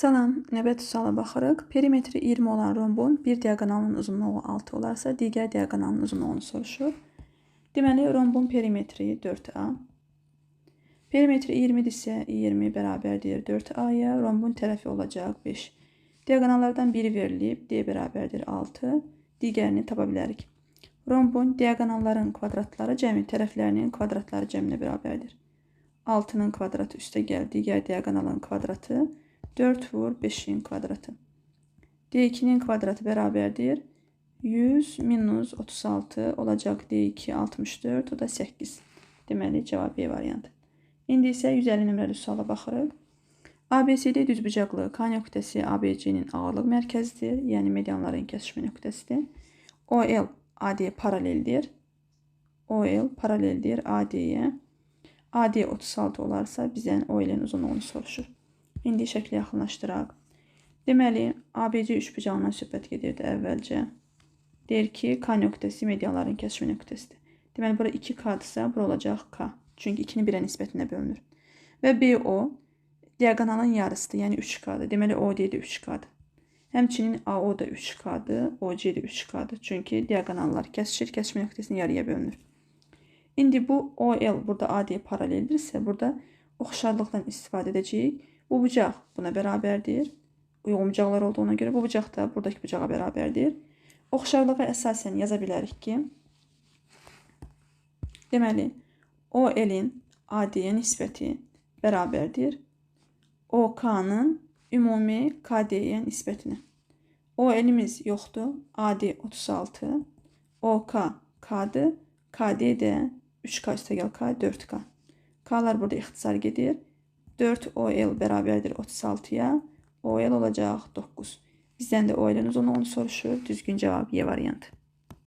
Salam, növbəti suala baxırıq. Perimetri 20 olan rombun bir diaqonalının uzunluğu 6 olarsa, digər diaqonalının uzunluğunu soruşur. Deməli, rombun perimetri 4A. Perimetri 20-dirsə, 20 bərabərdir 4A-ya, rombun tərəfi olacaq 5. Diaqonallardan biri verilib, D bərabərdir 6, digərini tapa bilərik. Rombun diaqonalların kvadratları cəmi tərəflərinin kvadratları cəminə bərabərdir. 6-nın kvadratı üstə gəl, digər diaqonalın kvadratı 4 vur 5-in kvadratı. D2-nin kvadratı bərabərdir 100 minus 36 olacaq D2 64, o da 8. Deməli, cavab B variantı. İndi isə 150 nömrəli suala baxırıq. ABCD düzbucaqlı K nöqtəsi ABC-nin ağırlıq mərkəzidir, yəni medianların kəsişmə nöqtəsidir. OL AD paraleldir. OL paraleldir AD-yə. AD 36 olarsa bizdən OL-in uzunluğunu soruşur. İndi şəkli yaxınlaşdıraq. Deməli, ABC üçbucağından söhbət gedirdi əvvəlcə. Deyir ki, K nöqtəsi medianların kəsişmə nöqtəsidir. Deməli, bura 2K-dırsa, bura olacaq K. Çünki 2-ni 1-ə nisbətində bölünür. Və BO diaqonalın yarısıdır, yəni 3K-dır. Deməli, OD də 3K-dır. Həmçinin AO da 3K-dır, OC də 3K-dır. Çünki diaqonallar kəsişir, kəsişmə nöqtəsinin yarıya bölünür. İndi bu OL burada AD paraleldirsə, burada oxşarlıqdan istifadə edəcəyik. Bu bucaq buna bərabərdir. Uyğun bucaqlar olduğuna görə bu bucaq da buradakı bucağa bərabərdir. Oxşarlığa əsasən yaza bilərik ki, deməli, OL-in AD-yə nisbəti bərabərdir OK-nın ümumi KD-yə nisbətinə. OL-imiz yoxdur. AD 36, OK K-dır, KD də 3K üstəgəl K 4K. K-lar burada ixtisar gedir. 4 OL bərabərdir 36-ya, OL olacaq 9. Bizdən də OL-in uzunluğunu soruşur. Düzgün cavab Y variantı.